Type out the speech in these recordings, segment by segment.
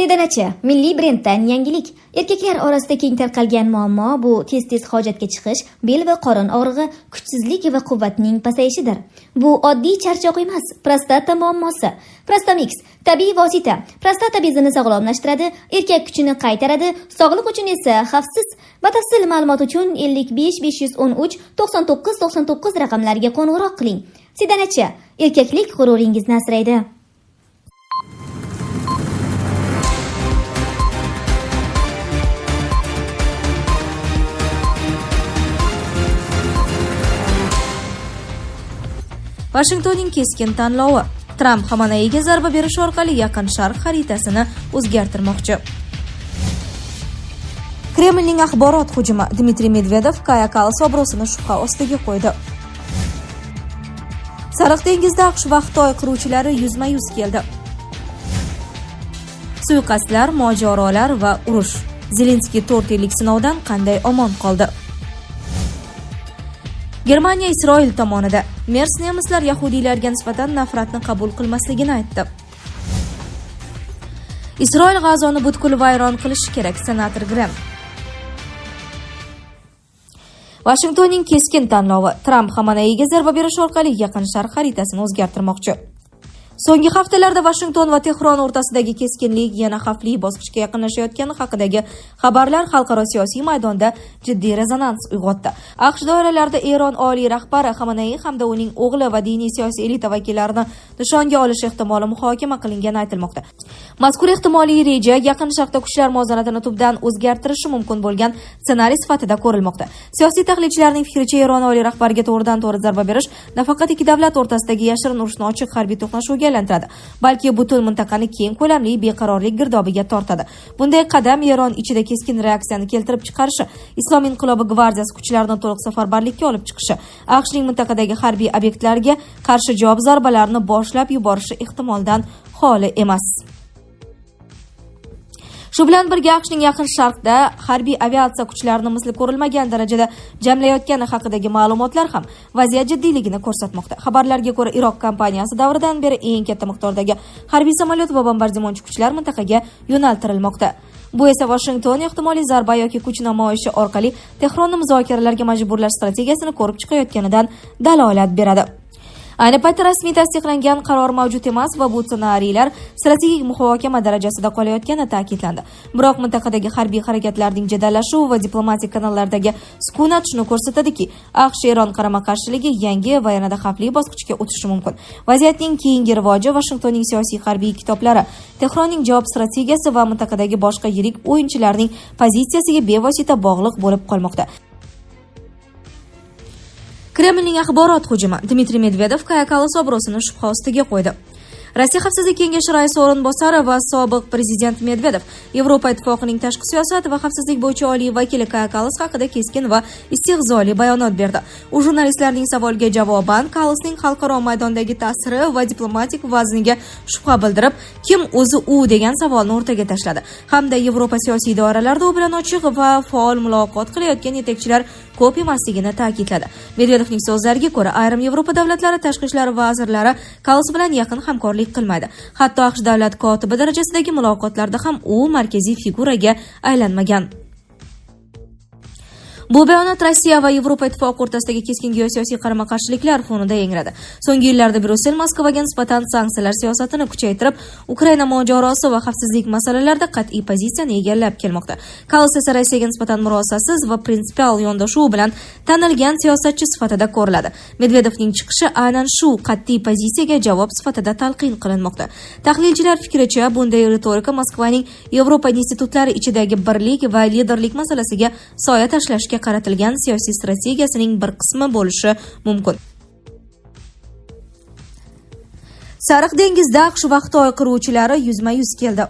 Sedanachi milliy brenddan yangilik. Erkaklar orasida keng tarqalgan muammo bu tez-tez hojatga chiqish, bel va qorin og'rig'i, kuchsizlik va quvvatning pasayishidir. Bu oddiy charchoq emas, prostata muammosi. Prostamix tabiiy vosita. Prostata bezini sog'lomlashtiradi, erkak kuchini qaytaradi, sog'liq uchun esa xavfsiz. Batafsil ma'lumot uchun 55 513 99 99 raqamlariga qo'ng'iroq qiling. Sedanachi erkaklik g'ururingizni asraydi. Vashingtonning keskin tanlovi. Tramp Xamanaiga zarba berish orqali Yaqin Sharq xaritasini o'zgartirmoqchi. Kremlning axborot hujumi. Dmitriy Medvedev Kaya Kallas obro'sini shubha ostiga qo'ydi. Sariq dengizda AQSh va Xitoy qiruvchilari yuzma-yuz keldi. Suiqasdlar, mojarolar va urush. Zelenskiy 4 yillik sinovdan qanday omon qoldi? Germaniya Isroil tomonida. Mers nemislar yahudiylarga nisbatan nafratni qabul qilmasligini aytdi. Isroil G'azoni butkul vayron qilishi kerak, senator Grem. Vashingtonning keskin tanlovi. Tramp Xamanaiga zarba berish orqali Yaqin Sharq xaritasini o'zgartirmoqchi. So'nggi haftalarda Vashington va Tehron o'rtasidagi keskinlik yana xavfli bosqichga yaqinlashayotgani haqidagi xabarlar xalqaro siyosiy maydonda jiddiy rezonans uyg'otdi. AQSh doiralarida Eron oliy rahbari Xamanai hamda uning o'g'li va diniy siyosiy elita vakillarini nishonga olish ehtimoli muhokama qilingani aytilmoqda. Mazkur ehtimoliy reja Yaqin Sharqda kuchlar muvozanatini tubdan o'zgartirishi mumkin bo'lgan ssenariy sifatida ko'rilmoqda. Siyosiy tahlilchilarning fikricha, Eron oliy rahbariga to'g'ridan-to'g'ri zarba berish nafaqat ikki davlat o'rtasidagi yashirin urushni ochiq harbiy to'qnashuvga aylantiradi, balki butun mintaqani keng ko'lamli beqarorlik girdobiga tortadi. Bunday qadam Eron ichida keskin reaksiyani keltirib chiqarishi, Islom inqilobi gvardiyasi kuchlarini to'liq safarbarlikka olib chiqishi, AQShning mintaqadagi harbiy obyektlarga qarshi javob zarbalarini boshlab yuborishi ehtimoldan xoli emas. Shu bilan birga AQShning Yaqin Sharqda harbiy aviatsiya kuchlarini misli ko'rilmagan darajada jamlayotgani haqidagi ma'lumotlar ham vaziyat jiddiyligini ko'rsatmoqda. Xabarlarga ko'ra, Iroq kampaniyasi davridan beri eng katta miqdordagi harbiy samolyot va bombardimonchi kuchlar mintaqaga yo'naltirilmoqda. Bu esa Vashington ehtimoliy zarba yoki kuch namoyishi orqali Tehronni muzokaralarga majburlash strategiyasini ko'rib chiqayotganidan dalolat beradi. Ayni paytda rasmiy tasdiqlangan qaror mavjud emas va bu ssenariylar strategik muhokama darajasida qolayotgani ta'kidlandi. Biroq mintaqadagi harbiy harakatlarning jadallashuvi va diplomatik kanallardagi sukunat shuni ko'rsatadiki, AQSh-Eron qarama-qarshiligi yangi va yanada xavfli bosqichga o'tishi mumkin. Vaziyatning keyingi rivoji Vashingtonning siyosiy harbiy kitoblari, Tehronning javob strategiyasi va mintaqadagi boshqa yirik o'yinchilarning pozitsiyasiga bevosita bog'liq bo'lib qolmoqda. Kremlning axborot hujumi. Dmitriy Medvedev Kaya Kallas obro'sini shubha ostiga qo'ydi. Rossiya Xavfsizlik kengashi raisi o'rinbosari va sobiq prezident Medvedev Yevropa Ittifoqining tashqi siyosat va xavfsizlik bo'yicha oliy vakili Kaya Kallas haqida keskin va istehzoli bayonot berdi. U jurnalistlarning savoliga javoban Kallasning xalqaro maydondagi ta'siri va diplomatik vazniga shubha bildirib, kim o'zi u degan savolni o'rtaga tashladi. Hamda Yevropa siyosiy doiralarida u bilan ochiq va faol muloqot qilayotgan yetakchilar ko'p emasligini ta'kidladi. Medvedevning so'zlariga ko'ra, ayrim Yevropa davlatlari tashqi ishlar vazirlari Kallas bilan yaqin hamkorlik qilmaydi. Hatto AQSh davlat kotibi darajasidagi muloqotlarda ham u markaziy figuraga aylanmagan. Bu bayonot Rossiya va Yevropa Ittifoqi o'rtasidagi keskin geosiyosiy qarama-qarshiliklar fonida yangradi. So'nggi yillarda Bryussel Moskvaga nisbatan sanksiyalar siyosatini kuchaytirib, Ukraina mojarosi va xavfsizlik masalalarida qat'iy pozitsiyani egallab kelmoqda. Kallas esa Rossiyaga nisbatan murosasiz va prinsipial yondashuv bilan tanilgan siyosatchi sifatida ko'riladi. Medvedevning chiqishi aynan shu qat'iy pozitsiyaga javob sifatida talqin qilinmoqda. Tahlilchilar fikricha, bunday ritorika Moskvaning Yevropa institutlari ichidagi birlik va liderlik masalasiga soya tashlashga qaratilgan siyosiy strategiyasining bir qismi bo'lishi mumkin. Sariq dengizda AQSh va Xitoy qiruvchilari yuzma-yuz keldi.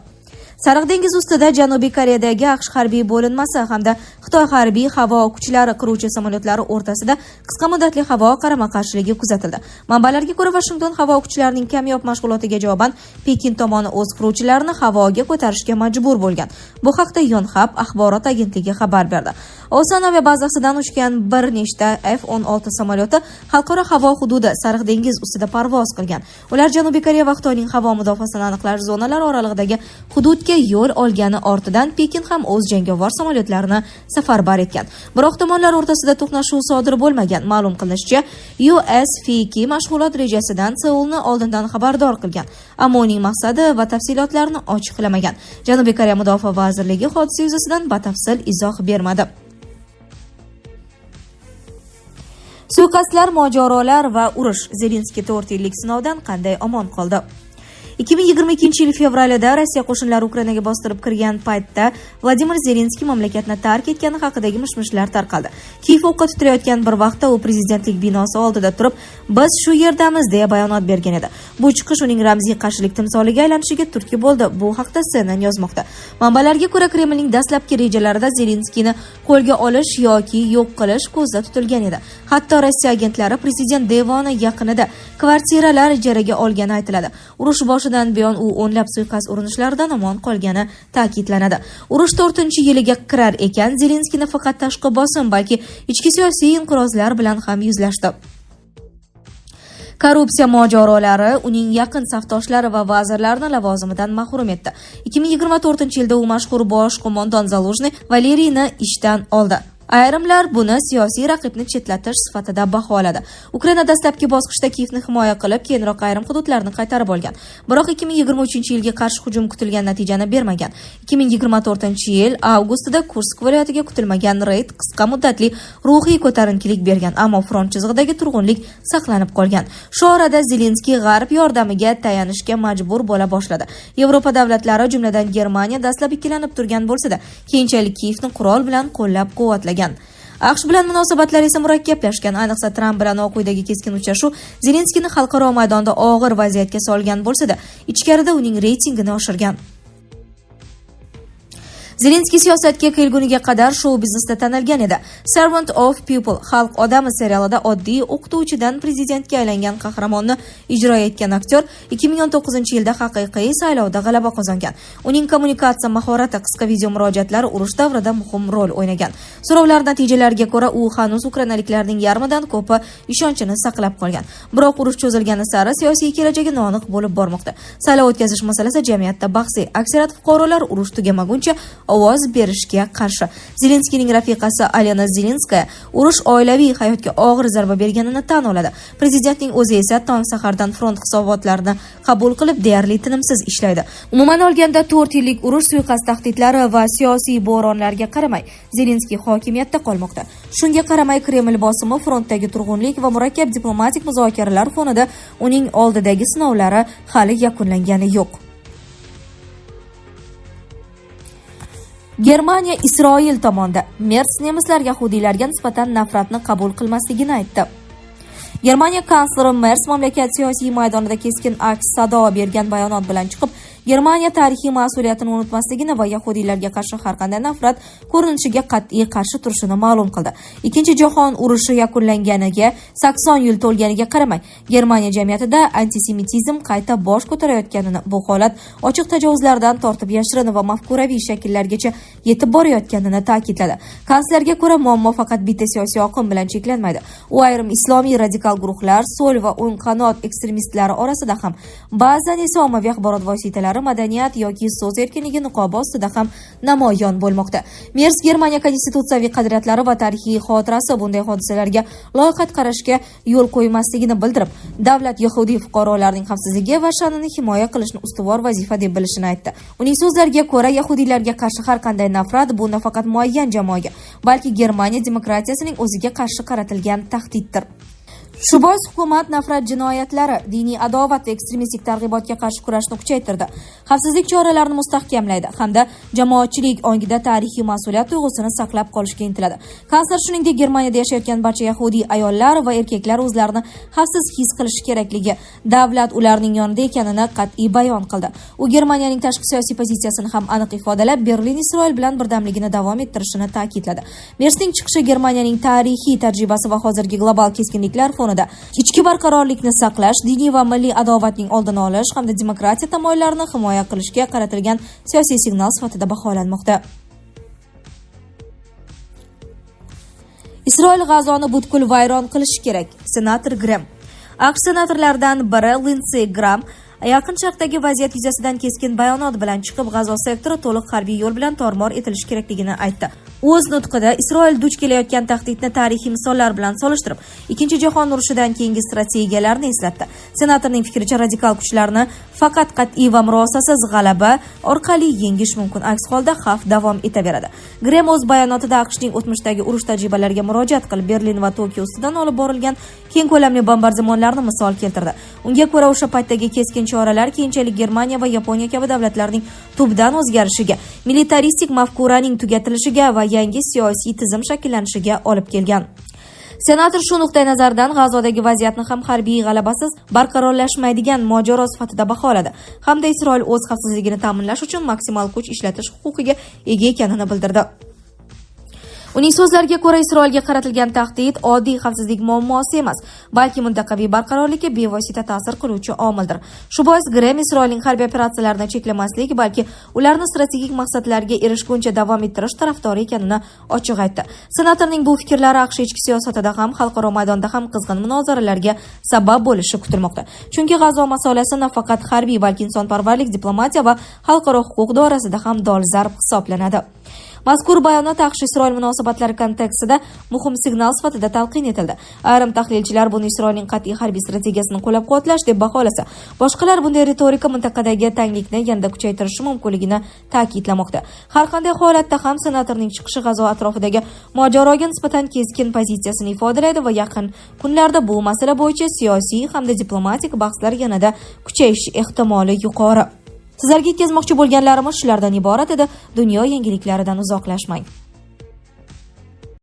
Sariq dengiz ustida Janubiy Koreyadagi AQSh harbiy bo'linmasi hamda Xitoy harbiy havo kuchlari qiruvchi samolyotlari o'rtasida qisqa muddatli havo qarama-qarshiligi kuzatildi. Manbalarga ko'ra, Vashington havo kuchlarining kamyob mashg'ulotiga javoban Pekin tomoni o'z qiruvchilarini havoga ko'tarishga majbur bo'lgan. Bu haqda Yonhap axborot agentligi xabar berdi. Osan aviabazasidan uchgan bir nechta F-16 samolyoti xalqaro havo hududi Sariq dengiz ustida parvoz qilgan. Ular Janubiy Koreya va Xitoyning havo mudofaasini aniqlash zonalari oralig'idagi hududga Seulga yo'l olgani ortidan Pekin ham o'z jangovar samolyotlarini safarbar etgan. Biroq tomonlar o'rtasida to'qnashuv sodir bo'lmagan. Ma'lum qilinishicha, USF-2 mashg'ulot rejasidan Seulni oldindan xabardor qilgan, ammo uning maqsadi va tafsilotlarini ochiqlamagan. Janubiy Koreya Mudofaa vazirligi hodisa yuzasidan batafsil izoh bermadi. Suiqasdlar, mojarolar va urush. Zelenskiy 4 yillik sinovdan qanday omon qoldi? 2022-yil fevralida Rossiya qo'shinlari Ukrainaga bostirib kirgan paytda Vladimir Zelenskiy mamlakatni tark etgani haqidagi mish-mishlar tarqaldi. Kiyev o'qqa tutilayotgan bir vaqtda u prezidentlik binosi oldida turib, "Biz shu yerdamiz" deya bayonot bergan edi. Bu chiqish uning ramziy qarshilik timsoliga aylanishiga turtki bo'ldi. Bu haqda CNN yozmoqda. Manbalarga ko'ra, Kremlning dastlabki rejalarida Zelenskiyni qo'lga olish yoki yo'q qilish ko'zda tutilgan edi. Hatto Rossiya agentlari prezident devoni yaqinida kvartiralar ijaraga olgani aytiladi. Urush boshidan buyon u o'nlab suiqasd urinishlaridan omon qolgani ta'kidlanadi. Urush 4-yiliga kirar ekan, Zelenskiy nafaqat tashqi bosim, balki ichki siyosiy inqirozlar bilan ham yuzlashdi. Korrupsiya mojarolari uning yaqin safdoshlari va vazirlarini lavozimidan mahrum etdi. 2024-yilda u mashhur bosh qo'mondon Zaluzhniy Valeriyni ishdan oldi. Ayrimlar buni siyosiy raqibni chetlatish sifatida baholadi. Ukraina dastlabki bosqichda Kiyevni himoya qilib, keyinroq ayrim hududlarni qaytarib olgan. Biroq 2023-yilgi qarshi hujum kutilgan natijani bermagan. 2024-yil avgustida Kursk viloyatiga kutilmagan reyd qisqa muddatli ruhiy ko'tarinkilik bergan, ammo front chizig'idagi turg'unlik saqlanib qolgan. Shu orada Zelenskiy g'arb yordamiga tayanishga majbur bo'la boshladi. Yevropa davlatlari, jumladan Germaniya dastlab ikkilanib turgan bo'lsa-da, keyinchalik Kiyevni qurol bilan qo'llab-quvvatlagan. AQSh bilan munosabatlar esa murakkablashgan. Ayniqsa Tramp bilan Oq uydagi keskin uchrashuv Zelenskiyni xalqaro maydonda og'ir vaziyatga solgan bo'lsa-da, ichkarida uning reytingini oshirgan. Zelenskiy siyosatga kelguniga qadar shou biznesda tanilgan edi. Servant of People, Xalq odami serialida oddiy o'qituvchidan prezidentga aylangan qahramonni ijro etgan aktyor 2019-yilda haqiqiy saylovda g'alaba qozongan. Uning kommunikatsiya mahorati, qisqa video murojaatlari urush davrida muhim rol o'ynagan. So'rovlar natijalariga ko'ra, u hanuz ukrainaliklarning yarmidan ko'pi ishonchini saqlab qolgan. Biroq urush cho'zilgani sari siyosiy kelajagi noaniq bo'lib bormoqda. Saylov o'tkazish masalasi jamiyatda bahsli. Aksariyat fuqarolar urush tugamaguncha ovoz berishga qarshi. Zelenskiyning rafiqasi Alena Zelenskaya urush oilaviy hayotga og'ir zarba berganini tan oladi. Prezidentning o'zi esa tong sahardan front hisobotlarini qabul qilib, deyarli tinimsiz ishlaydi. Umuman olganda, 4 yillik urush, suiqasd tahdidlari va siyosiy bo'ronlarga qaramay, Zelenskiy hokimiyatda qolmoqda. Shunga qaramay, Kreml bosimi, frontdagi turg'unlik va murakkab diplomatik muzokaralar fonida uning oldidagi sinovlari hali yakunlangani yo'q. Germaniya Isroil tomonda. Merz nemislar yahudiylarga nisbatan nafratni qabul qilmasligini aytdi. Germaniya kansleri Merz mamlakat siyosiy maydonida keskin aks sado bergan bayonot bilan chiqib, Germaniya tarixiy mas'uliyatini unutmasligini va yahudiylarga qarshi har qanday nafrat ko'rinishiga qat'iy qarshi turishini ma'lum qildi. Ikkinchi jahon urushi yakunlanganiga 80 yil to'lganiga qaramay, Germaniya jamiyatida antisemitizm qayta bosh ko'tarayotganini, bu holat ochiq tajovuzlardan tortib yashirin va mafkuraviy shakllargacha yetib borayotganini ta'kidladi. Kanslerga ko'ra, muammo faqat bitta siyosiy oqim bilan cheklanmaydi. U ayrim islomiy radikal guruhlar, so'l va o'ng qanot ekstremistlari orasida ham, ba'zan esa ommaviy axborot vositalari, madaniyat yoki so'z erkinligi niqobi ostida ham namoyon bo'lmoqda. Merz Germaniya konstitutsiyaviy qadriyatlari va tarixiy xotirasi bunday hodisalarga loqayd qarashga yo'l qo'ymasligini bildirib, davlat yahudiy fuqarolarining xavfsizligi va sha'nini himoya qilishni ustuvor vazifa deb bilishini aytdi. Uning so'zlariga ko'ra, yahudiylarga qarshi har qanday nafrat bu nafaqat muayyan jamoaga, balki Germaniya demokratiyasining o'ziga qarshi qaratilgan tahdiddir. Shu bois hukumat nafrat jinoyatlari, diniy adovat va ekstremistik targ'ibotga qarshi kurashni kuchaytirdi, xavfsizlik choralarini mustahkamlaydi hamda jamoatchilik ongida tarixiy mas'uliyat tuyg'usini saqlab qolishga intiladi. Kansler shuningdek Germaniyada yashayotgan barcha yahudiy ayollar va erkaklar o'zlarini xavfsiz his qilishi kerakligi, davlat ularning yonida ekanini qat'iy bayon qildi. U Germaniyaning tashqi siyosiy pozitsiyasini ham aniq ifodalab, Berlin Isroil bilan birdamligini davom ettirishini ta'kidladi. Mersning chiqishi Germaniyaning tarixiy tajribasi va hozirgi global keskinliklar fonida ichki barqarorlikni saqlash, diniy va milliy adovatning oldini olish hamda demokratiya tamoyillarini himoya qilishga qaratilgan siyosiy signal sifatida baholanmoqda. Isroil G'azoni butkul vayron qilishi kerak. Senator Grem. AQSh senatorlaridan biri Lindsey Graham Yaqin Sharqdagi vaziyat yuzasidan keskin bayonot bilan chiqib, G'azo sektori to'liq harbiy yo'l bilan tormor etilishi kerakligini aytdi. O'z nutqida Isroil duch kelayotgan tahdidni tarixiy misollar bilan solishtirib, Ikkinchi jahon urushidan keyingi strategiyalarni eslatdi. Senatorning fikricha, radikal kuchlarni faqat qat'iy va murosasiz g'alaba orqali yengish mumkin, aks holda xavf davom etaveradi. Grem o'z bayonotida AQShning o'tmishdagi urush tajribalariga murojaat qilib, Berlin va Tokio ustidan olib borilgan keng ko'lamli bombardimonlarni misol keltirdi. Unga ko'ra, o'sha paytdagi keskin choralar keyinchalik Germaniya va Yaponiya kabi davlatlarning tubdan o'zgarishiga, militaristik mafkuraning tugatilishiga va yangi siyosiy tizim shakllanishiga olib kelgan. Senator shu nuqtai nazardan G'azodagi vaziyatni ham harbiy g'alabasiz barqarorlashmaydigan mojaro sifatida baholadi hamda Isroil o'z xavfsizligini ta'minlash uchun maksimal kuch ishlatish huquqiga ega ekanini bildirdi. Uning so'zlariga ko'ra, Isroilga qaratilgan tahdid oddiy xavfsizlik muammosi emas, balki mintaqaviy barqarorlikka bevosita ta'sir qiluvchi omildir. Shu bois Grem Isroilning harbiy operatsiyalarini cheklamaslik, balki ularni strategik maqsadlarga erishguncha davom ettirish tarafdori ekanini ochiq aytdi. Senatorning bu fikrlari AQSh ichki siyosatida ham, xalqaro maydonda ham qizg'in munozaralarga sabab bo'lishi kutilmoqda. Chunki G'azo masalasi nafaqat harbiy, balki insonparvarlik, diplomatiya va xalqaro huquq doirasida ham dolzarb hisoblanadi. Mazkur bayonot AQSh-Isroil munosabatlari kontekstida muhim signal sifatida talqin etildi. Ayrim tahlilchilar buni Isroilning qat'iy harbiy strategiyasini qo'llab-quvvatlash deb baholasa, boshqalar bunday ritorika mintaqadagi tanglikni yanada kuchaytirishi mumkinligini ta'kidlamoqda. Har qanday holatda ham senatorning chiqishi G'azo atrofidagi mojaroga nisbatan keskin pozitsiyasini ifodalaydi va yaqin kunlarda bu masala bo'yicha siyosiy hamda diplomatik bahslar yanada kuchayishi ehtimoli yuqori. Sizlarga yetkazmoqchi bo'lganlarimiz shulardan iborat edi. Dunyo yangiliklaridan uzoqlashmang.